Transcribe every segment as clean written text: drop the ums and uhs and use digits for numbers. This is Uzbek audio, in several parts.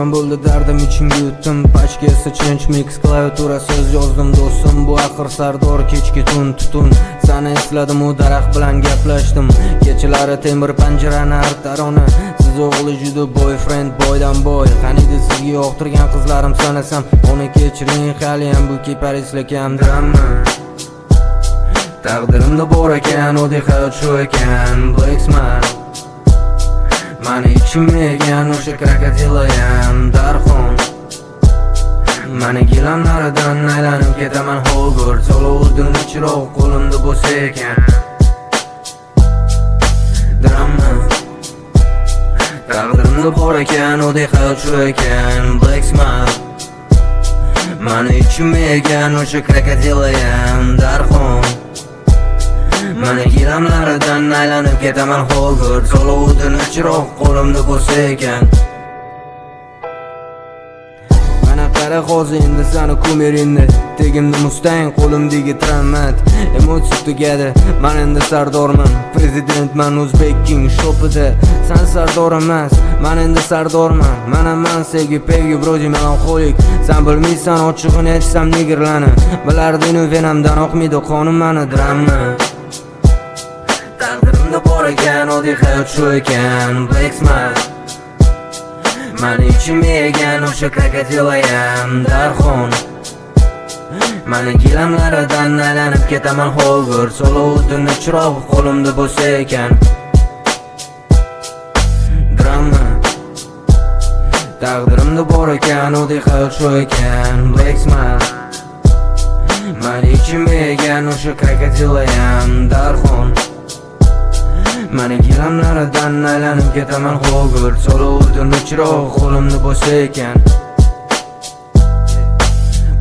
Nima bo'ldi, dardim ichimga yutdim. Pachka esa change mix, klaviatura so'z yozdim, do'stim. Bu axir sardor, kechki tun tutun. Sani esladim, u daraxt bilan gaplashdim. Kechalari temir panjarani artar ona. Siz o'g'li juda boyfriend, boydan boy. Qaniydi sizga yoqtirgan qizlarim sanasam. Uni kechiring, haliyam bu kiparislikam drama. Taqdirimda bor ekan, oddiy hayot shu ekan. Black Smile. Mani ichim yegan o'sha krokodilayam darxon. Mani gilamlaridan aylanib ketaman Hogwarts. Solovuddin chiroq qo'limda bo'lsa ekan. Drama. Taqdirimda bor ekan, oddiy hayot shu ekan. Black Smile. Mani ichim yegan o'sha krokodilayam darxon. Mani gilamlaridan aylanib ketaman Hogwarts. Solovuddin chiroq qo'limda bo'lsa ekan. Mana qara, hozir endi sani кумир ingni. Tegimda Mustang, qo'limdagi tramat. Emotsiya tugadi. Man endi sardorman. Prezidentman O'zbek King shopida. San sardor emas, man endi sardorman. Mana man sevgi pevgi, вроде melanxolik. San bilmaysan, ochig'ini aytsam, negerlarni. Bilarding, venamdan oqmaydi qonim mani drama. Taqdirimda bor ekan, oddiy hayot shu ekan. Black Smile. Mani ichim yegan o'sha krokodilayam darxon. Mani gilamlaridan aylanib ketaman Hogwarts. Solovuddin chiroq qo'limda bo'lsa ekan. Drama. Taqdirimda bor ekan, oddiy hayot shu ekan. Black Smile. Mani ichim yegan o'sha krokodilayam darxon. Mani gilamlaridan aylanib ketaman Hogwarts. Solovuddin chiroq qo'limda bo'lsa ekan.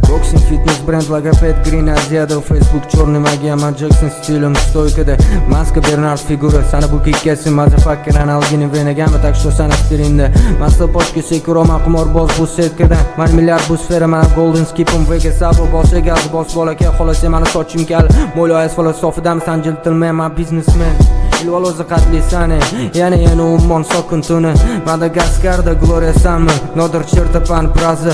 Boxing, fitness, бренд, логопед, Green Aziyada. Facebook, черный магия, Man Jackson stilim стойка da. Maska, Bernard figura. Sani bu kikkasi, motherfucker, analgini venagami. Так что san aspirinda. Masta pochka sekuroman, qimorboz bu setkada. Man milliard bu sfera, mana golden skipim Vega sabo bos gaz bos bolaka xohlasa mani sochim kal. Mo'ylo filosofidamisan, gentleman, man biznesmen. Ilvalozi qatli sani. Yana yana ummon sokin tuni. Madagaskarda Gloria sanmi? Nodir chertapan brazi.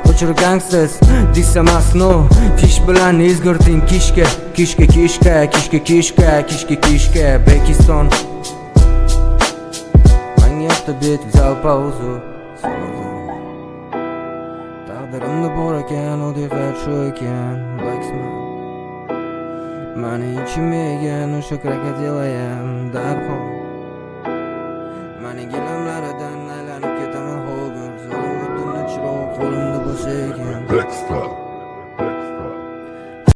O'chir gangsters desamas no. Fish bilan izgirting kishka. Kishka kishka kishka kishka kishka kishka Bekiston. Manga yoqdi бит, взял паузу. Taqdirimda bor ekan, oddiy hayot shu ekan. Black Smile. Mani ichim yegan o'sha krokodilayam darhol.